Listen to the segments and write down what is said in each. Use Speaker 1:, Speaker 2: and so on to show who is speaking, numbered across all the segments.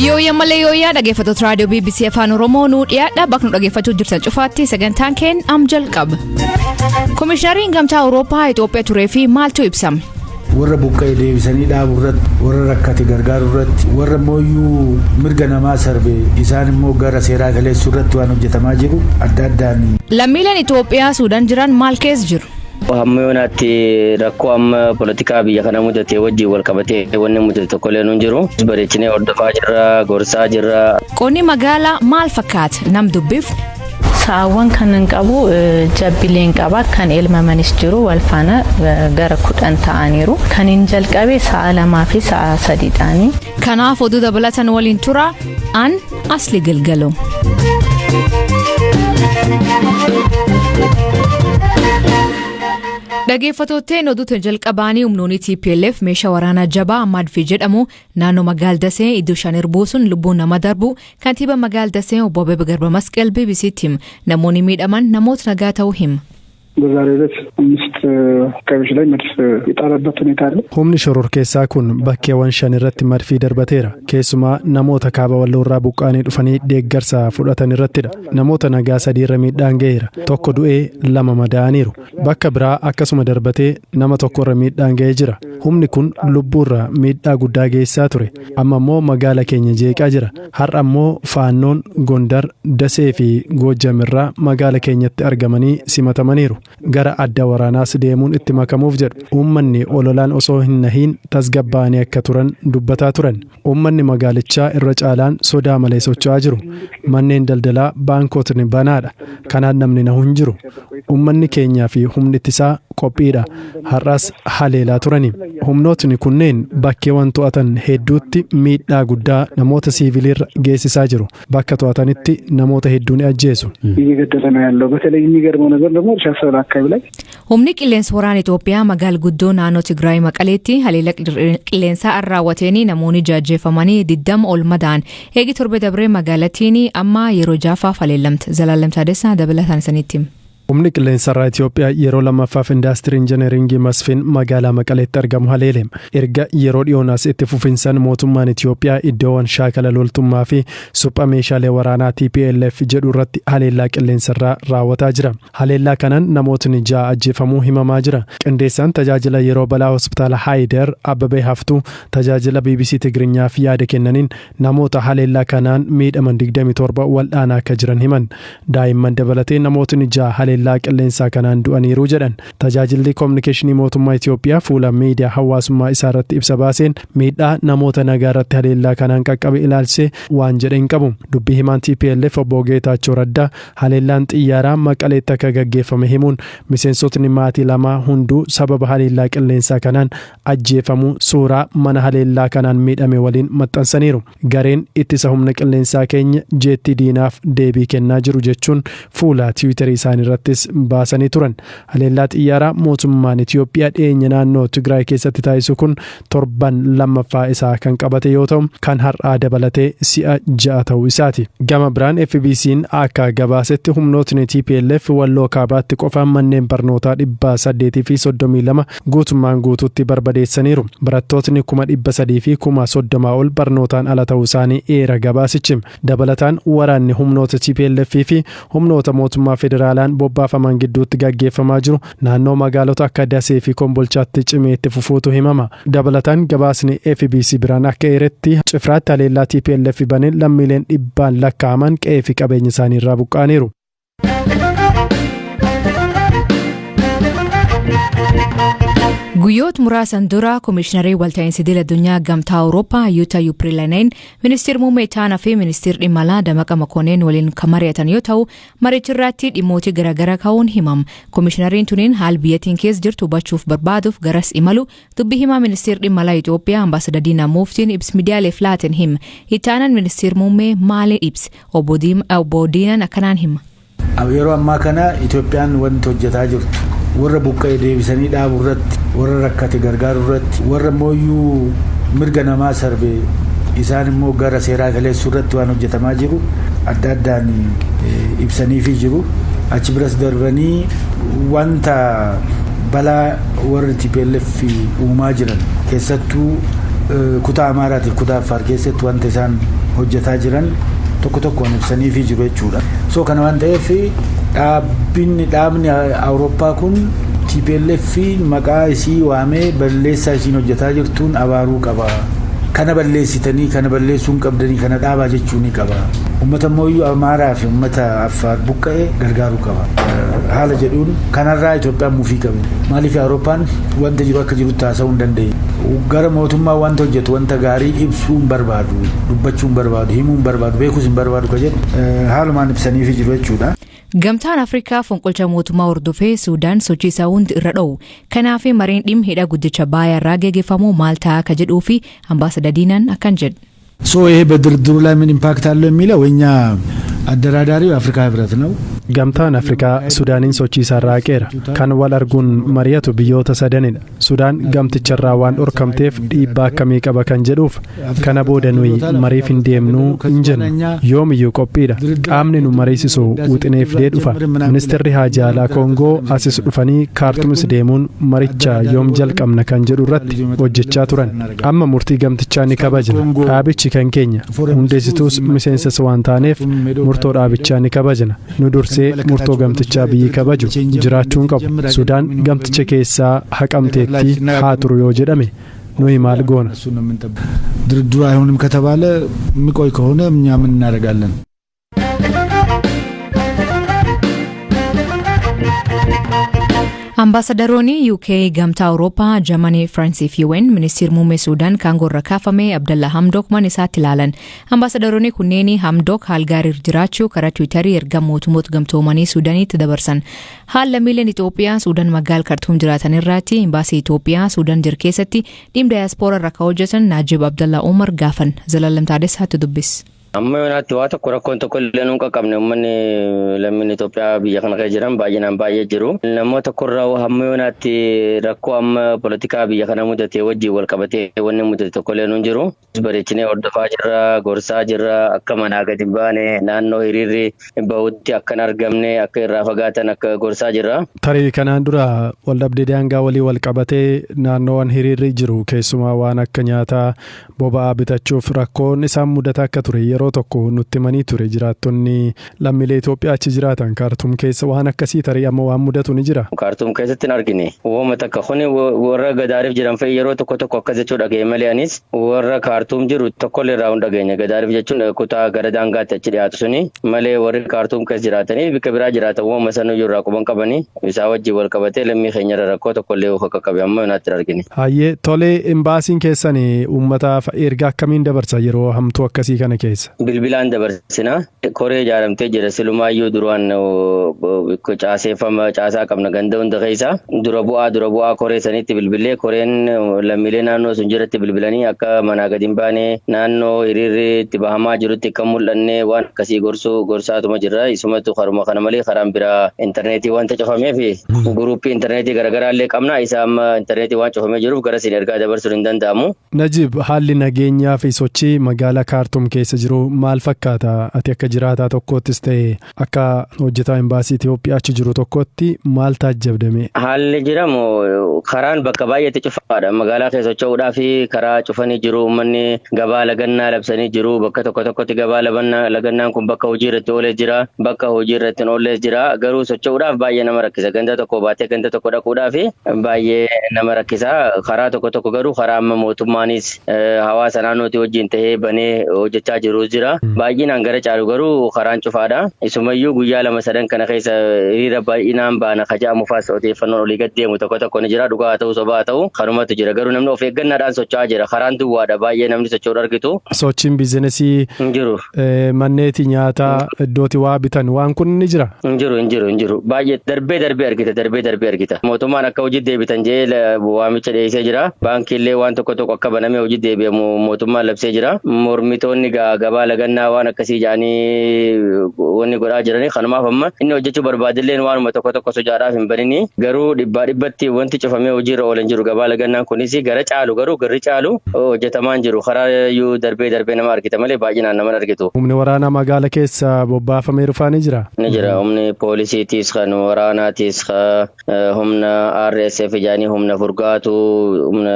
Speaker 1: Yooyya malee yooyyaa dhaggeeffattoota raadiyoo BBC Afaan Oromoo nuu dhiyaadha. Bakka nu dhaggeeffachuu jirtan cufaatti sagantaan keen am jalqaba. Komishinariin Gamtaa Awurooppaa Itoophiyaa turee fi maaltu ibsame?
Speaker 2: Warra buqqa'e deebisanii dhaabu irratti, warra rakkate gargaaru irratti, warra mooyyuu mirga namaa sarbe isaan immoo gara seeraa galeessuu irratti waan hojjetamaa jiru adda addaan.
Speaker 1: Lammiileen Itoophiyaa Suudaan jiran maal keessa jiru?
Speaker 3: Hamma yoonaatti rakkoo amma poolitikaa biyya kana mudate wajjin wal qabatee wanni mudate tokkollee nu jiru. Bareechinee hordofaa jirra, gorsaa jirra.
Speaker 1: Qonni magaalaa maal fakkaata? Nam dubbif.
Speaker 4: Sa'aawwan kanan qabu jabbileen qaba, kan elmamanis jiru, wal faana gara 10 ta'aniiru. Kan hin jalqabe sa'a 2 fi sa'a 3dhaani.
Speaker 1: Kanaaf oduu dabalatan waliin tura an Asli Galgalo. Dhaggeeffattootteen oduutu jalqabaanii humnoonni TPLF meeshaa waraanaa jabaa Madfi jedhamu naannoo magaal Dasee iddoo shan buusuun lubbuun nama darbu kantiiba magaal Dasee obbo Abebe Garba Masqal BBCtti hima. Namoonni miidhaman namoota nagaa ta'uu hima.
Speaker 5: በዛሬው ዕለት አምስት አካባቢዎች ላይ መድፍ የጣለበት ሁኔታ አለ።
Speaker 6: Humni shororkeessaa kun bakkeewwan shan irratti madfii darbateera. Keessumaa namoota kaaba walloorraa buqqaanii dhufanii deeggarsa fudhatan irrattidha. Namoota nagaa sadiirra miidhaan ga'eera. Tokko du'ee lama madaa'aniiru. Bakka biraa akkasuma darbatee nama tokkorra miidhaan ga'ee jira. Humni kun lubbuurra miidhaa guddaa geessaa ture. Amma immoo magaala keenya jeeqaa jira. Har'a immoo Faannoon Gondar, Dasee fi Goojjamirraa magaala keenyatti argamanii simatamaniiru. Gara adda waraanaas deemuun itti makamuuf jedhu. Uummanni ololaan osoo hin nahiin tasgabbaa'anii akka turan dubbataa turan. Uummanni magaalichaa irra caalaan sodaa malee socho'aa jiru. Manneen daldalaa, baankotni banaadha. Kanaan namni nahu hin jiru. Uummanni keenyaa fi humni ittisaa qophiidha. Har'as haleelaa turani. Humnootni kunneen bakkeewwan to'atan hedduutti miidhaa guddaa namoota siviiliirra geessisaa jiru. Bakka to'atanitti namoota hedduu ni ajjeesu.
Speaker 5: እየገደለ ነው ያለው። በተለይ የሚገርመው ነገር ደግሞ እርሻ ሰብል አካባቢ ላይ
Speaker 1: Humni qilleensa waraana Itoophiyaa magaala guddoo naannoo Tigraay Maqaleetti haleela qilleensaa raawwateen namoonni ajjeefamanii 20 ol madaa'an. Eegi torbe dabree magaalattiin amma yeroo jaafaaf haleelamte. Zalaalam Taadessaa dabalataan isinitti hima.
Speaker 6: Humni qilleensarraa Itoophiyaa yeroo lammaffaaf indaastirii injineringii Masfin magaalaa Maqaleetti argamu haleele. Erga yeroo dhiyoonaas itti fufinsan mootummaan Itoophiyaa iddoowwan shaakala loltummaa fi supha meeshaalee waraanaa TPLF jedhu irratti haleellaa qilleensarraa raawwataa jira. Haleellaa kanaan namootni ja'a ajjeefamuu himamaa jira. Qindeessaan tajaajila yeroo balaa hospitaala Haayider Abbabee Haftuu tajaajila BBC Tigiriinyaaf yaada kennaniin namoota haleellaa kanaan miidhaman 27 wal'aanaa akka jiran himan. Daa'imman dabalatee namootni ja'a haleellaa qilleensaa kanaan du'aniiru jedhan. Tajaajilli koominikeeshinii mootummaa Itoophiyaa fuula miidiyaa hawaasummaa isaa irratti ibsa baaseen miidhaa namoota nagaa irratti haleellaa kanaan qaqqabe ilaalchisee waan jedhe hin qabu. Dubbii himaan TPLF obbo Geetaachoo Raddaa haleellaan xiyyaaraa Maqaleetti akka gaggeeffame himuun miseensotni maatii lamaa hunduu sababa haleellaa qilleensaa kanaan ajjeefamuu suuraa mana haleellaa kanaan miidhame waliin maxxansaniiru. Gareen ittisa humna qilleensaa keenya jeettii diinaaf deebii kennaa jiru jechuun fuula Tiwiitarii isaanii irrattis baasanii turan. Haleellaa xiyyaaraa mootummaan Itoophiyaa dhiyeenya naannoo Tigraay keessatti taasisu kun torban lammaffaa isaa kan qabate yoo ta'u, kan har'aa dabalatee si'a ja'a ta'uu isaati. Gama biraan FBC'n akka gabaasetti humnootni TPLF Walloo kaabaatti qofaan manneen barnootaa 832 guutummaan guutuutti barbadeessaniiru. Barattootni 330,000 ol barnootaan ala ta'uu isaanii eera gabaasichi. Dabalataan waraanni humnoota TPLF fi humnoota mootummaa federaalaan bobbaafaman gidduutti gaggeeffamaa jiru naannoo magaalota akka Dasee fi Kombolchaatti cimee itti fufuutu himama. Dabalataan gabaasni FBC biraan akka eeretti Cifraatti haleellaa TPLF baneen lammiileen dhibbaan lakkaa'aman qe'ee fi qabeenya isaanii irraa buqqa'aniiru.
Speaker 1: Guyyoota muraasan dura Komishiinarii Walta'iinsa Idil Addunyaa Gamtaa Awurooppaa Yuuta Yuupirilaneen Ministeera Muummee Itaanaa fi Ministeera Dhimma Alaa Damaqa Makooneen waliin kan mari'atan yoo ta'u, maricha irratti dhimmoota garaagaraa ka'uun himama. Komishinariin tuniin haal biyyattiin keessa jirtu hubachuuf barbaaduuf garas imalu dubbii himaa Ministeera Dhimma Alaa Itoophiyaa Ambaasadar Diinaa Muuftiin ibsa miidiyaaleef laateen hima. Itaanaan Ministeera Muummee maali ibse? Obbo Diinaan akkanaan hima.
Speaker 2: Yeroo ammaa kana Itoophiyaan wanti hojjetaa jirtu warra buqqa'e deebisanii dhaabu irratti, warra rakkate gargaaru irratti, warra mooyyuu mirga namaa sarbe isaan immoo gara seeraa galeessuu irratti waan hojjetamaa jiru adda addaan ibsaniifii jiru. Achi biras darbanii wanta balaa warri TPLF uumaa jiran, keessattuu kutaa Amaaraatiif kutaa Affaar keessatti wanta isaan Hojjetaa jiran tokko tokkoon ibsaniifii jiru jechuudha. So kana waan ta'eef dhaabbinni dhaabni Awurooppaa kun TPLF maqaa isii waamee balleessaa isiin hojjetaa jirtuun abaaruu qaba. Kana balleessitanii, kana balleessuu hin qabdanii, kana dhaabaa jechuu ni qaba. Uummata immoo Amaaraa fi uummata Affaar buqqa'e gargaaruu qaba. Haala jedhuun kanarraa Itoophiyaan mufii qabdi. Maaliif Awurooppaan wanta jiru akka jirutti haasa'uu hin dandeenye. Gara mootummaa wanta hojjetu, wanta gaarii ibsuu hin barbaadu, dubbachuu hin barbaadu, himuu hin barbaadu, beekuus hin barbaadu ka jedhu haalumaan ibsaniifi jiru jechuudha.
Speaker 1: Gamtaan Afrikaa fonqolcha mootummaa hordofee Suudaan sochii isaa hundi irra dho'u. Kanaaf mariin dhimma hidha guddicha Abbayaa irraa geggeeffamu maal ta'a ka jedhuu fi ambaasadar Diinaan akkan jedhu.
Speaker 2: So ይሄ በድርድሩ ላይ ምን impact አለው የሚለው እኛ አደራዳሪው የአፍሪካ ህብረት ነው።
Speaker 6: Gamtaan Afrikaa Sudaaniin sochii isaarraa haqeera. Kan wal arguun mari'atu biyyoota sadanidha. Sudaan gamticharraa waan dhorkamteef dhiibbaa akkamii qaba kan jedhuuf, kana booda nuyi mariif hin deemnuu hin jennu. Yoomiyyuu qophiidha. Qaamni nu mariisisu wixinee fidee dhufa. Ministeerri Haajaa Alaa Koongoo asis dhufanii Kaartumis deemuun maricha yoom jalqabna kan jedhu irratti hojjechaa turan. Amma murtii gamtichaa ni kabajna. Dhaabichi kan keenya. Hundeessituus miseensas waan taaneef murtoo dhaabichaa ni kabajna. Nu dursee murtoo gamtichaa biyyi kabaju jiraachuu hin qabu. Sudaan gamticha keessaa haqamteetti haa turu yoo jedhame nuyi maal goona?
Speaker 2: ድርድሩ አይሆንም ከተባለ፣ የሚቆይ ከሆነ እኛ ምን እናደርጋለን?
Speaker 1: Ambaasaddaroonni UK, Gamtaa Awurooppaa, Jarmanii, Firaansii fi UN ministeera muummee Suudaan kan irra kaafame Abdallah Hamdok mana isaatti ilaalan. Ambaasaddaroonni kunneen Hamdok haal gaarii jiraachuu karaa Tiwiitarii erga mootummoota gamtoomanii Suudaanitti dabarsan. Haala lammiileen Itoophiyaa Suudaan magaala Kartuum jiraatan irratti imbaasii Itoophiyaa Suudaan jiru keessatti dhimma daayaaspoora irra kan hojjetan Naajib Abdallah Umar gaafan. Zalaalam Taadessaatti dubbis.
Speaker 3: Amma yoonaatti waa tokko rakkoon tokko illee nuun qaqqabne. Uummanni lammiin Itoophiyaa biyya kana keessa jiran baay'inaan baay'ee jiru. Namoota tokkorraa hamma yoonaatti rakkoo amma poolitikaa biyya kana mudate wajjin wal qabatee wanni mudate tokko illee nuun jiru. Bareechinee hordofaa jirra, gorsaa jirra, akka manaa gadi hin baane, naannoo hiriirri bahutti akka hin argamne, akka irraa fagaatan akka gorsaa jirra.
Speaker 6: Tarii kanaan dura waldhabdee daangaa walii wal qabatee naannoowwan hiriirri jiru keessumaa waan akka nyaataa, boba'aa bitachuuf rakkoon isaan mudata akka ture yeroo tokko nutti himanii ture jiraattonni lammiilee Itoophiyaa achi jiraatan Kaartuum keessa. Waan akkasii tarii amma waan mudatu ni jira?
Speaker 3: Kaartuum keessatti hin argine. Uumama takka kuni warra Gadaariif jiran fa'i yeroo tokko tokko akkas jechuu dhaga'e malee anis warra Kaartuum jiru tokkollee irraa hin dhageenye. Gadaariif jechuun kutaa gara daangaatti achi dhiyaatu suni malee warri Kaartuum keessa jiraatanii bakka biraa jiraatan uumama sanuyyuu irraa quban qabanii isaa wajjin wal qabatee lammii keenya irra rakkoo tokkollee akka qabe amma naatti hin argine.
Speaker 6: Hayyee, tolee, imbaasiin keessan uummataaf ergaa akkamiin dabarsa yeroo hamtuu akkasii kana keessa?
Speaker 3: Bilbilaan dabarsina. Koree ijaaramtee jira. Silumaayyuu duraan caaseeffama caasaa qabna ganda hunda keessa. Dura bu'aa koree sanitti bilbilee, koreen lammiilee naannoo sun jiratti bilbilanii akka manaa gadi hin baane, naannoo hiriirri itti bahamaa jirutti akka mul'anne waan akkasii gorsuu gorsaatuma jirra. Isumatu karuma kana malee karaan biraa intarneetii wanta cufameef guruppii intarneetii garaagaraa illee qabna. Isa amma intarneetii waan cufamee jiruuf gara siin ergaa dabarsuun hin danda'amu.
Speaker 6: Najib, haalli nageenyaa fi sochii magaalaa Kaartuum keessa jiru maal fakkaata? Ati akka jiraataa tokkoottis ta'e akka hojjetaa imbaasii Itoophiyaa achi jiru tokkotti maal taajjabdame?
Speaker 3: Haalli jiramu karaan bakka baay'eetti cufaadha. Magaalaa keessa socho'uudhaa fi karaa cufanii jiru. Uummanni gabaa lagannaa labsanii jiru. Bakka tokko tokkotti gabaa lagannaan kun bakka hojii irratti oolee jira. Bakka hojii irratti hin oolles jira. Garuu socho'uudhaaf baay'ee nama rakkisa. Ganda tokko baatee ganda tokko dhaquudhaaf baay'ee nama rakkisa. Karaa tokko tokko garuu karaa amma mootummaanis hawaasa naannootii wajjin ta'ee banee hojjechaa jirus jira. Baay'inaan gara caalu garuu karaan cufaadha. Isumayyuu guyyaa 2 3 kana keessa hiriira baay'inaan baana kaja'amu faas odeeffannoon olii gad deemu tokko tokko ni jira. Dhugaa haa ta'u, sobaa haa ta'u, kanumatu jira. Garuu namni of eeggannaadhaan socho'aa jira. Karaan duwwaadha, baay'ee namni socho'uu argitu.
Speaker 6: Sochiin biizinesii
Speaker 3: Hin jiru.
Speaker 6: Manneeti nyaataa, iddooti waa bitan, waan kun ni jira?
Speaker 3: Hin jiru, hin jiru, hin jiru. Baay'ee darbee darbee argita, darbee darbee argita. Mootummaan akka hojii deebitan jedhee waamicha dhiyeessee jira. Baankiillee waan tokko tokko akka banamee hojii deebi'amu mootummaan labsee jira. Mormitoonni gabaa lagannaa waan akkasii jedhanii wanni godhaa jiranii kanumaaf amma inni hojjechuu barbaadilleen waanuma tokko tokko sojaadhaaf hin banini. Garuu dhibbaa dhibbatti wanti cufamee hojiirra oolan jiru. Gabaa lagannaan kunis gara caalu, garuu garri caalu hojjetamaa hin jiru. Karaa iyyuu darbee darbee nama argita malee baay'inaan nama argitu.
Speaker 6: Humni waraanaa magaala keessa bobbaafamee dhufaa ni jira?
Speaker 3: Ni jira. Humni poolisiitis, kan waraanaatis, humna RSF jedhanii, humna furgaatu humna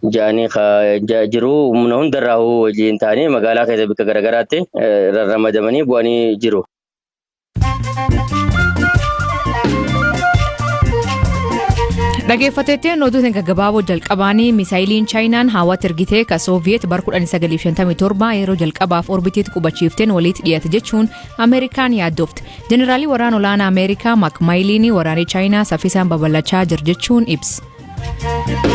Speaker 3: jedhanii jiru, humna hundarraa wajjin ta'anii magaalaa keessa bakka garaagaraatti rarramadamanii bu'anii jiru.
Speaker 1: Dhageeffateettiin oduu gaggabaaboo jalqabaanii misaayiliin Chaayinaan haawaatti ergitee ka Sooviyeet bara 1957 yeroo jalqabaaf orbitiitti qubachiifteen walitti dhiyaate jechuun Ameerikaan yaaddofte. Jeneraalii waraana olaanaa Ameerikaa Maak Maayiliin waraanni Chaayinaa saffisaan babal'achaa jira jechuun ibsa.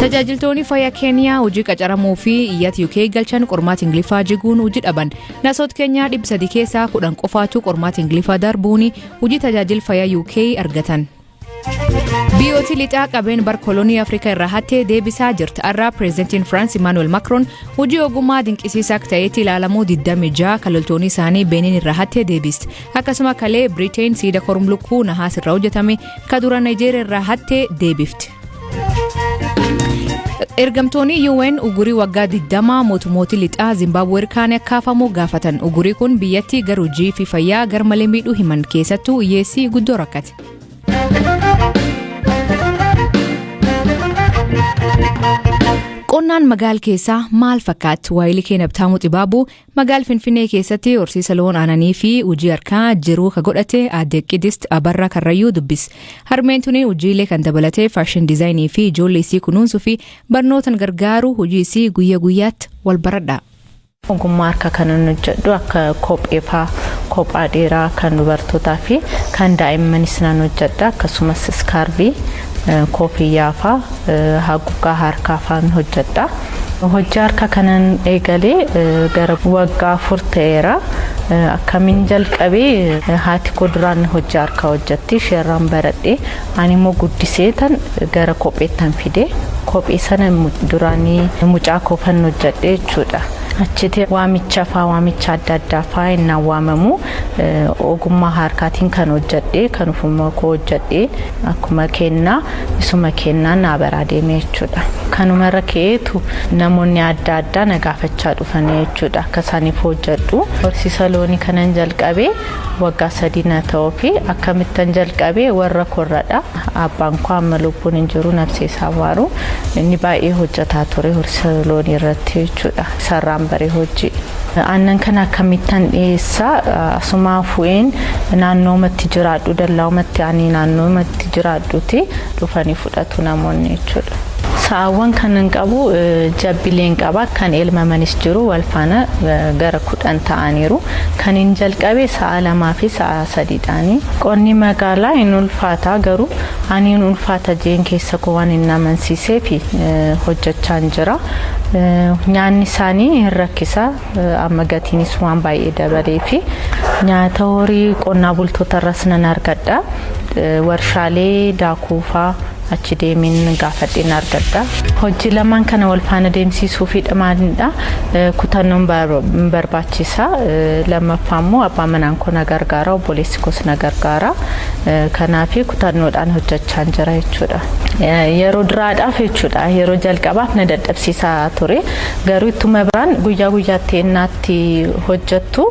Speaker 1: Tajaajiltoonni fayyaa Keeniyaa hojii qacaramuu fi iyyata UK galchan qormaata Ingiliffaa jiguun hojii dhaban. Nasoot Keenyaa 300 keessaa 10 qofaatu qormaata Ingiliffaa darbuun hojii tajaajila fayyaa UK argatan. Biyyooti lixaa qabeen bar kolonii Afrikaa irraa hattee deebisaa jirti. Har'a pireezidantiin Firaans Imaanuweel Makroon hojii ogummaa dinqisiisaa akka ta'etti ilaalamuu 26 kan loltoonni isaanii Beeniin irraa hattee deebisti. Akkasuma kalee Biriteen siida koromlukkuu nahaas irraa hojjetame ka dura Naayijeeriyaa irraa hattee deebifti. Ergamtoonni UN ugurii waggaa 20 mootummoota lixaa Zimbabwee kaan akka kaafamu gaafatan. Ugurii kun biyyatti gara hojii fi fayyaa garmalee miidhuu himan, keessattuu hiyyeessii guddoo rakkate. Qonnaan magaal keessaa maal fakkaatti? Waayilii keenya Abtaamuu Xibaabuu magaal Finfinnee keessatti horsiisa loon aananii fi hojii harkaa jiruu ka godhate aadde Qidist Abarraa Karrayyuu dubbis. Harmeen tuni hojiilee kan dabalatee fashion designii fi ijoollee isii kunuunsuu fi barnootaan gargaaru hojii isii guyyaa guyyaatti wal baradha.
Speaker 4: Ogummaa harkaa kan inni hojjedhu akka kophee faa, kophaa dheeraa kan dubartootaa fi kan daa'immanis nan hojjedha. Akkasumas scarfii, koofiyyaa faa, haguuggaa harkaa faan hojjedha. Hojii harkaa kanan eegalee gara waggaa 4 ta'eera. Akkamiin jalqabee? Haati koo duraan hojii harkaa hojjetti, isheerraan baradhee, ani immoo guddiseetan gara kopheettan fide. Kophee sana duraanii mucaa koofan hojjedhe jechuudha. Achitti waamicha faa, waamicha adda addaa faa innaan waamamu ogummaa harkaatiin kan hojjedhe, kan ofuma koo hojjedhe, akkuma kennaa isuma kennaa naa baraa deeme jechuudha. Kanumarra ka'eetu namoonni adda addaa na gaafachaa dhufanii jechuudha akka isaaniif hojjedhu. Horsiisa loonii kanan jalqabee waggaa 3 na ta'uu fi akkamittan jalqabee? Warra korradha. Abbaan koo amma lubbuun hin jiru, nafsee isaa maaru. Inni baay'ee hojjetaa ture horsiisa loonii irratti jechuudha. Sarraan baree hojii. Aannan kana akkamittan dhiyeessaa? Asumaa fu'een naannoomatti jiraadhu, dallaa'umatti ani naannoomatti jiraadhuti dhufanii fudhatu namoonni jechuudha. Sa'aawwan kanan qabu jabbileen qaba, kan elmamanis jiru, wal faana gara 10 ta'aniiru. Kan hin jalqabe sa'a 2 fi sa'a 3dhaani. Qonni magaalaa hin ulfaata, garuu ani hin ulfaata jeen keessa koo waan hin amansiisee fi hojjechaan jira. Nyaanni isaanii hin rakkisa, amma gatiinis waan baay'ee dabalee fi nyaata horii qonnaa bultoota irras nan argadha. Warshaalee daakuufaa achi deemeen gaafadheen argadha. Hojii lamaan kana wal faana deemsisuu fi maalidha? Kutannoon barbaachisa. Lammaffaa immoo abbaan manaan koo na gargaara, obboleessi koos na gargaara. Kanaaf kutannoodhaan hojjechaa jira jechuudha. Yeroo duraadhaaf jechuudha, yeroo jalqabaaf na dadhabsiisaa ture. Garuu ittuma biraan guyyaa guyyaatti ennaatti hojjettu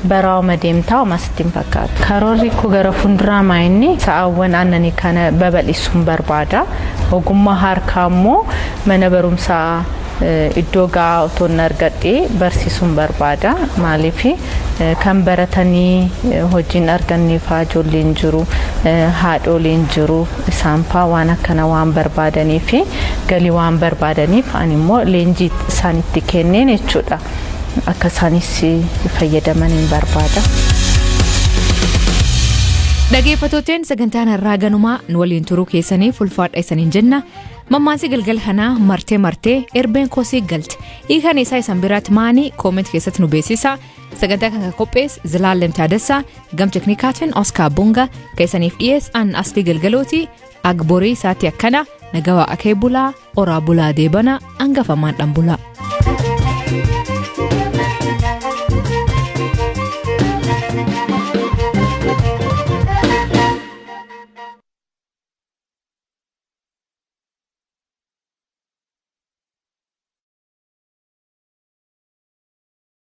Speaker 4: baraawama deemtaa, homaa sitti hin fakkaatu. Karoorri koo gara fuulduraa maayinni sa'aawwan aannanii kana babal'isuun barbaada. Ogummaa harkaa immoo mana barumsaa iddoo gahaa otoo hin argadhee barsiisuun barbaada. Maaliif, kan baratanii hojiin arganne faa ijoolleen jiru, haadholiin jiru, isaan faa waan akkana waan barbaadanii fi galii waan barbaadaniif, ani immoo leenjii isaanitti kenneen jechuudha. Akka isaanis fayyadaman hin barbaada.
Speaker 1: Dhageeffatooteen, sagantaan har'aa ganumaa. Nu waliin turuu keessaniif ulfaadha isaniin jenna. Mammaansi galgal kanaa "Martee martee erbeen kosii galte". Hiikan isaa isan biraatti maanii? Comment keessatti nu beeksisa. Sagantaa kan qopheesse Zilaalem Taadessaa, gam teknikaatiin Oskaar Bunga, keessaniif dhiyees an Aslii Galgalooti. Agborii isaatti akkana nagawaa akee bulaa, oraa bulaa, deebana hangafamaan dhan bulaa.